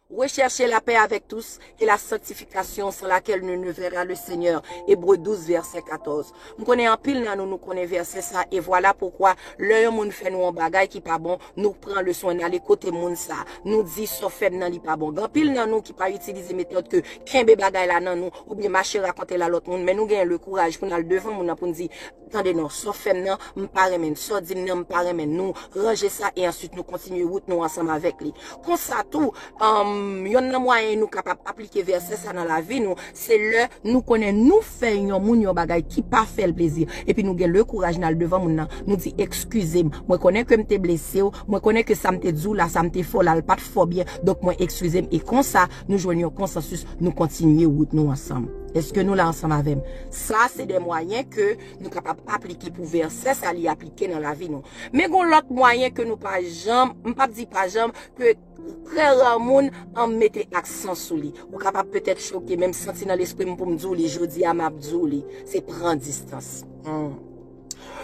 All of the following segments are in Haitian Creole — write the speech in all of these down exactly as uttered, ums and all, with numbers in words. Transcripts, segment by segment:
Recherchez la paix avec tous et la sanctification sans laquelle nul ne verra le Seigneur. Ebre douz, vèsè katòz. M konnen anpil nan nou, nou konnen vèsè sa, e vwala poukwa, lè yon moun fè nou yon bagay ki pa bon, nou pran leson, n ale kote moun sa, nou di sa w fè m nan li pa bon. Gen anpil nan nou ki pa itilize metòd ke kenbe bagay la nan nou, oubyen mache rakonte l a lòt moun, men nou gen le kouraj pou n al devan moun nan pou n di, tande non, sa w fè m nan, m pa renmen l, sa w di m nan, m pa renmen l. Nou ranje sa e answit nou kontinye wout nou ansanm avèk li. Konsa tou, um, yonn nan mwayen nou kapab aplike vèsè sa nan lavi nou, se lè nou konnen nou fè yon moun yon bagay ki pa fè l plezi. Epi nou gen le kouraj n al devan moun nan, nou di, "Ekskize m, mwen konnen ke m te blese w, mwen konnen ke sa m te di w la, sa m te fè w la, l pa t fò byen, donk mwen ekskize m." E konsa, nou jwenn yon konsansis, nou kontinye wout nou ansanm. Èske nou la ansanm avè m? Sa se de mwayen ke nou kapab aplike pou vèsè sa li aplike nan lavi nou. Men gon lòt mwayen ke nou pa janm, m p ap di pa janm, ke trè ra moun an mete aksan sou li. Ou kapab petèt choke, men m santi nan lespri m pou m di w li, jodi a m ap di w li, se pran distans. Hmm.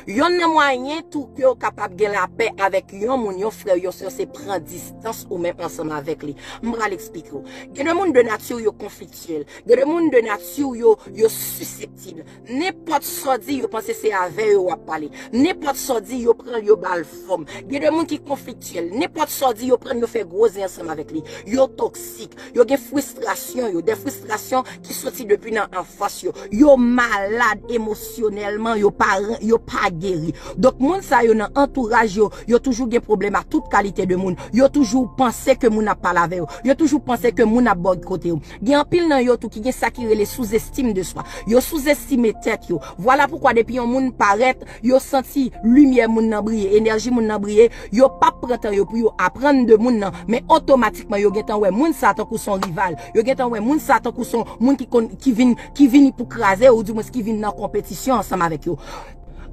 Yonn nan mwayen tou ke w kapab gen lapè avèk yon moun, yon frè, yon sè, se pran distans ou menm ansanm avèk li. M pral eksplike w. Gen de moun de nati yo konfliktyèl. Gen de moun de nati yo, yo siseptib. Nenpòt sa w di, yo panse se avè yo w ap pale. Nenpòt sa w di, yo pran l, yo ba l fòm. Gen de moun ki konfliktyèl. Nenpòt sa w di, yo pran l, yo fè gwo zen ansanm avèk li. Yo toksik. Yo gen fristrasyon yo. De fristrasyon ki soti depi nan anfans yo. Yo malad emosyonèlman, yo pa, yo pa geri. Donk, moun sa yo nan antouraj yo, yo toujou gen pwoblèm ak tout kalite de moun. Yo toujou panse ke moun ap pale avè yo. Yo toujou panse ke moun ap bòykote yo. Gen anpil nan yo tou ki gen sa ki rele souzestim de swa. Yo souzestime tèt yo. Vwala poukwa depi yon moun parèt, yo santi limyè moun nan briye, enèji moun nan briye, yo p ap pran tan yo pou yo aprann de moun nan, men otomatikman yo gentan wè moun sa tankou se yon rival. Yo gentan wè moun sa tankou se yon moun ki konn, ki vin, ki vini pou kraze yo, oudimwens ki vin nan konpetisyon ansanm avèk yo.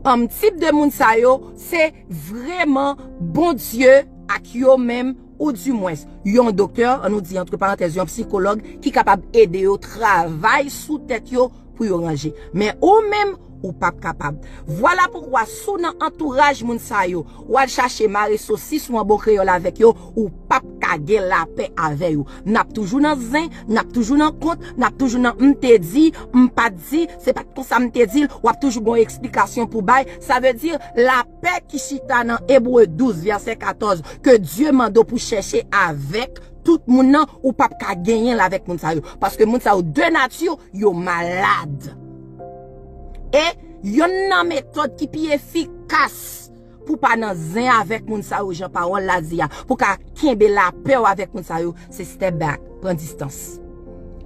Um, tip de moun sa yo, se vrèman Bondye ak yo menm, oudimwens yon doktè, an nou di antre parantèz, yon sikològ ki kapab ede yo travay sou tèt yo pou yo ranje. Men ou menm, ou p ap kapab. Vwala poukwa, si w nan antouraj moun sa yo, w al chache mare sosis ou an bon kreyòl avèk yo, ou p ap ka gen lapè avè yo. N ap toujou nan zen, n ap toujou nan kont, n ap toujou nan m te di, m pa t di, se pa t konsa m te di l, w ap toujou gen yon eksplikasyon pou bay. Sa vle di, lapè ki chita nan Ebre douz, vèsè katòz, ke Dye mande w pou chèche avèk tout moun nan, ou p ap ka genyen l avèk moun sa yo. Paske moun sa yo, de nati, yo malad. E yonn nan metòd ki pi efikas pou pa nan zen avèk moun sa yo, jan pawòl la di a, pou ka kenbe lapè w avèk moun sa yo, se step back, pran distans.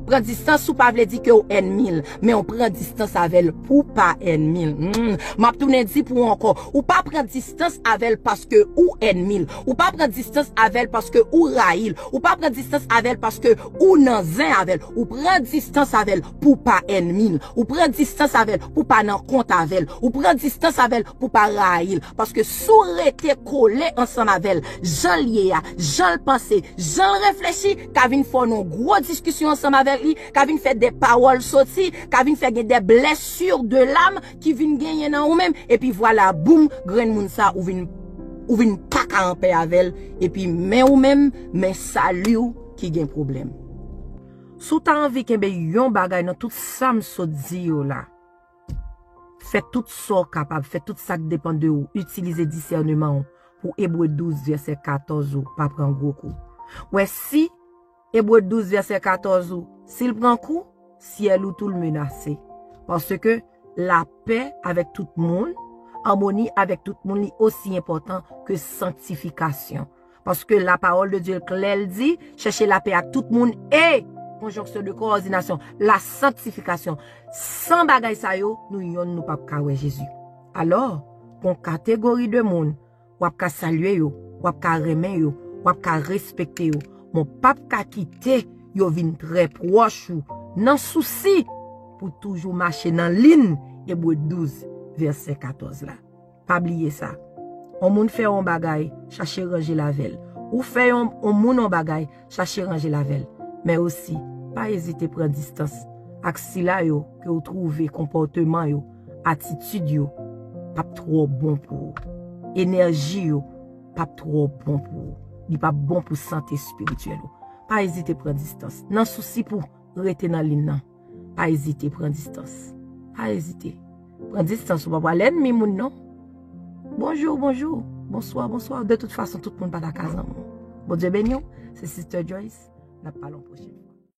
Pran distans ou pa vle di ke w ènmi l, men w pran distans avè l pou pa ènmi l. Hmm. M ap tounen di pou ou ankò, ou pa pran distans avè l paske ou ènmi l. Ou pa pran distans avè l paske ou rayi l. Ou pa pran distans avè l paske ou nan zen avè l. Ou pran distans avè l pou pa ènmi l. Ou pran distans avè l pou pa nan kont avè l. Ou pran distans avè l pou pa rayi l. Paske si w rete kole ansanm avè l, jan l ye a, jan l panse, jan l reflechi, ka vin fè w nan gwo diskisyon ansanm avèk li, ka vin fè de pawòl soti, ka vin fè gen de blesi de lam ki vin genyen nan ou menm, epi vwala, boum, grenn moun sa, ou vin, ou vin pa ka anpè avè l, epi men ou menm, men sali w ki gen pwoblèm. Si w ta anvi kenbe yon bagay nan tout sa m sot di yo la, fè tout sa w kapab, fè tout sa k depann de ou, itilize disèneman w pou Ebre douz vèsè katòz ou pa pran gwo kou. Wè si Ebre douz vèsè katòz ou, si l pran kou, syèl ou tou l menase. Paske lapè avèk tout moun, amoni avèk tout moun, li osi enpòtan ke sanktifikasyon. Paske la parole de Dieu klè, l di, chèche lapè ak tout moun e, konjonksyon de kowòdinasyon, la sanktifikasyon. San bagay sa yo, nou yonn nou p ap ka wè Jezi. Alò, gon kategori de moun, w ap ka salye yo, w ap ka renmen yo, w ap ka respekte yo, men w p ap ka kite yo vin trè pwòch ou nan sousi pou toujou mache nan liy Ebre douz, vèsè katòz la. Pa bliye sa. On moun fè yon bagay, chache ranje l avè l. Ou fè yon, on moun yon bagay, chache ranje l avè l. Men osi, pa ezite pran distans ak sila yo ke w twouve konpòteman yo, atitid yo p ap twò bon pou ou. Enèji yo p ap twò bon pou ou. Li p ap bon pou sante espirityèl ou. Pa ezite pran distans. Nan sousi pou rete nan liy nan, pa ezite pran distans. Pa ezite. Pran distans, ou pa pral ènmi moun non. Bonjou, bonjou. Bonswa, bonswa. De tout fason, tout moun pa ta ka zanmi w. Bondye beni w. Se Sister Joyce. N ap pale yon pwochen fwa.